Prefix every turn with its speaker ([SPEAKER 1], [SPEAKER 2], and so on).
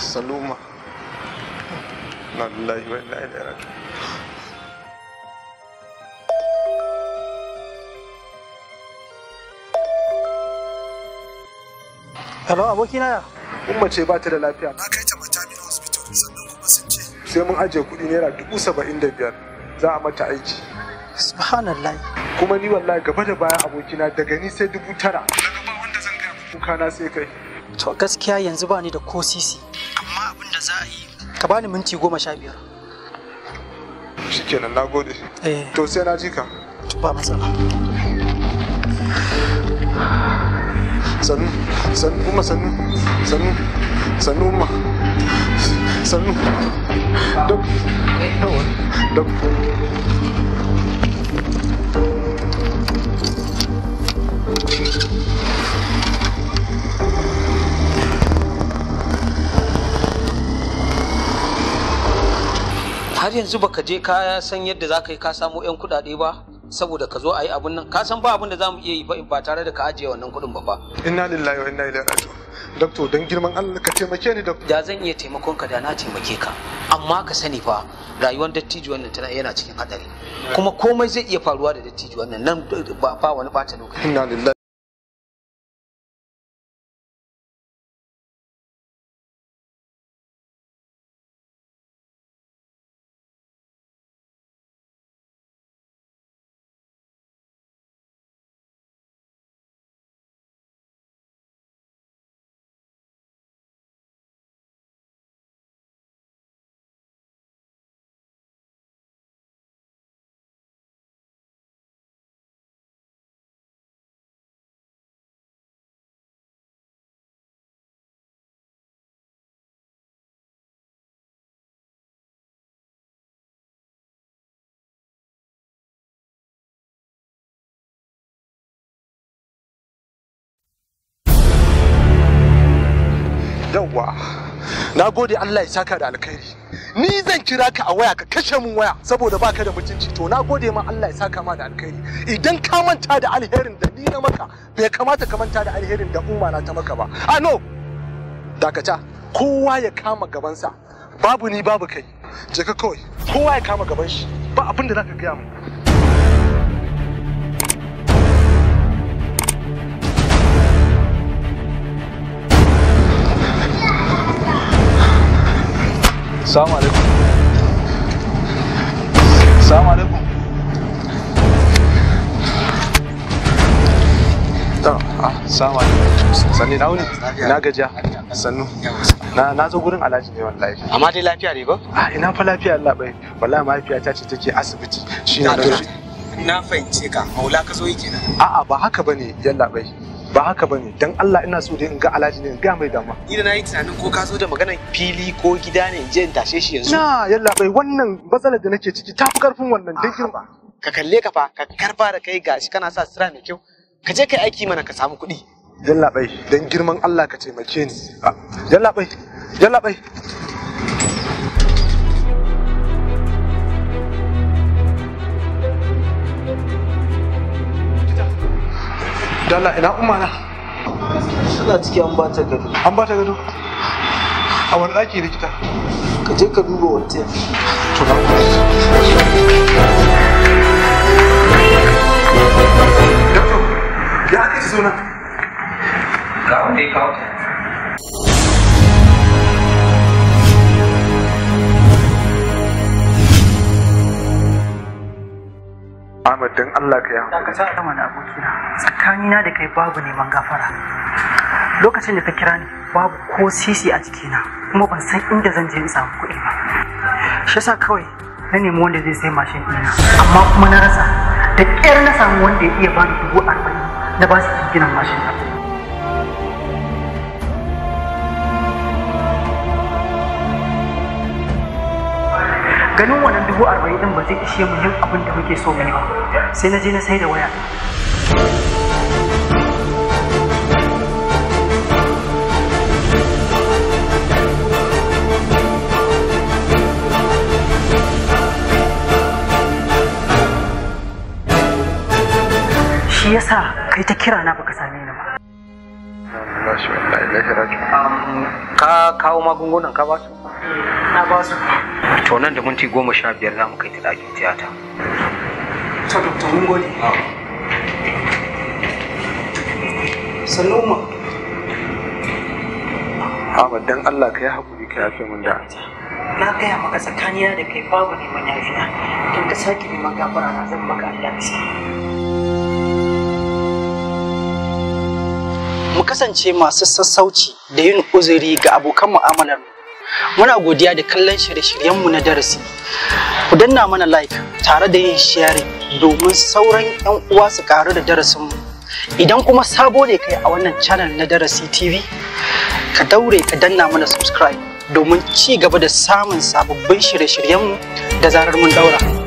[SPEAKER 1] Sannu umma. Inna lillahi wa inna ilaihi raji'un.
[SPEAKER 2] Hello abokina ya.
[SPEAKER 1] Umma ce ba ta da lafiya. Na kai ta Matamin Hospital sannan kuma sun ce sai mun ajiye kuɗi naira 75,000 za a mata aiki.
[SPEAKER 2] Subhanallah.
[SPEAKER 1] Kuma ni wallahi gaba da baya abokina daga ni sai 9,000. Daga ba wanda zan gaya kuka na sai kai.
[SPEAKER 2] To gaskiya yanzu ba ni da ko sisi. Amma abin da za a yi ka bani minti 15.
[SPEAKER 1] Shikenan nagode.
[SPEAKER 2] Eh.
[SPEAKER 1] To sai na ji ka.
[SPEAKER 2] To ba matsala.
[SPEAKER 1] Sannu, sannu umma, sannu, sannu, sannu umma, sannu. Dok, dok.
[SPEAKER 3] Har yanzu baka je ka san yadda za ka yi ka samo 'yan kuɗaɗe ba saboda ka zo a yi abun nan, ka san ba abun da za mu iya yi fa ba tare da ka ajiye wannan kuɗin ba fa.
[SPEAKER 1] Inna lillahi wa inna ilaihi raji'un. Doctor, dan girman Allah ka taimake ni doctor.
[SPEAKER 3] Da zan iya taimakon ka da na taimake ka, amma ka sani fa rayuwar dattijo wannan tana yana cikin hadari, kuma komai zai iya faruwa da dattijo wannan nan ba wani bata lokaci.
[SPEAKER 1] Inna lillahi. Yawwa, na gode Allah ya saka da alkhairi. Ni zan kira ka a waya ka kashe mun waya saboda baka da mutunci. To na gode ma Allah ya saka ma da alkhairi. Idan ka manta da alherin da ni na maka, bai kamata ka manta da alherin da umma na ta maka ba. Ah no, dakata, kowa ya kama gabansa. Babu ni babu kai. Je ka kawai, kowa ya kama gaban shi. Ba abin da zaka gaya mun.
[SPEAKER 4] Assalamu alaikum. Assalamu alaikum.
[SPEAKER 1] Assalamu alaikum. Sanni na wuni? Na gajiya. Sannu. Na zo gurin Alhaji ne wallahi.
[SPEAKER 5] Amma dai lafiya ne ba?
[SPEAKER 1] Ah ina fa lafiya Allah bai. Wallahi mahaifiyata ce take asibiti. Shine
[SPEAKER 5] na fahimce ka. Maula ka zo yi kenan.
[SPEAKER 1] A'a ba haka bane yalla bai. Ba haka bane, dan Allah ina so dai in ga Alhaji ne in ga mai dama.
[SPEAKER 5] Ni da nayi tunanin ko ka zo da maganar fili ko gida ne in je in tashe shi yanzu.
[SPEAKER 1] Na yalla bai, wannan matsalar da nake ciki tafi karfin wannan dan girma.
[SPEAKER 5] Ka kalle ka fa, ka karfa da kai gashi kana sa sira mai kyau. Ka je kai aiki mana ka samu kuɗi.
[SPEAKER 1] Yalla bai, dan girman Allah ka taimake ni. Yalla bai, yalla bai. Dalla ina umma na?
[SPEAKER 3] Suna ciki an bata gado.
[SPEAKER 1] An bata gado? A wani ɗaki likita?
[SPEAKER 3] Ka je ka duba wancan.
[SPEAKER 1] To na gode. Doctor, ya aka ci suna?
[SPEAKER 3] Ga wanda ya kawo ta.
[SPEAKER 1] Ahmad dan Allah ka yi hankali.
[SPEAKER 2] Dakata a mana abokina. Tsakanina da kai babu neman gafara. Lokacin da ka kira ni babu ko sisi a jikina kuma ban san inda zan je in samu kuɗi ba. Shi yasa kawai na nemi wanda zai sai mashin ɗina amma kuma na rasa. Da ƙyar na samu wanda ya iya bani 40,000 na ba su jinginan mashin ɗin. Ganin wannan 40,000 ɗin ba zai ishe mu yin abin da muke so mu yi ba. Sai na je na sai da waya. Shi yasa kai ta kira na baka same ni ba.
[SPEAKER 1] Lillahi wa inna ilaihi raji'un.
[SPEAKER 3] Ka kawo magungunan ka ba su?
[SPEAKER 2] Na ba su.
[SPEAKER 3] To nan da minti 15 za mu kai ta ɗakin tiyata.
[SPEAKER 2] To doctor, mun gode. Sannu Umma.
[SPEAKER 1] Ahmad, dan Allah ka yi hakuri ka yafe min da.
[SPEAKER 2] Na gaya maka tsakanina da kai babu neman yafiya. Idan ka sake neman gafara na, zan maka Allah ya. Mu kasance masu sassauci da yin uzuri ga abokan mu'amalar mu. Muna godiya da kallon shirye-shiryenmu na darasi. Ku danna mana like tare da yin sharing domin sauran 'yan uwa su karu da darasinmu. Idan kuma sabo ne kai a wannan channel na Darasi TV, ka daure ka danna mana subscribe domin ci gaba da samun sababbin shirye-shiryenmu da zarar mun daura.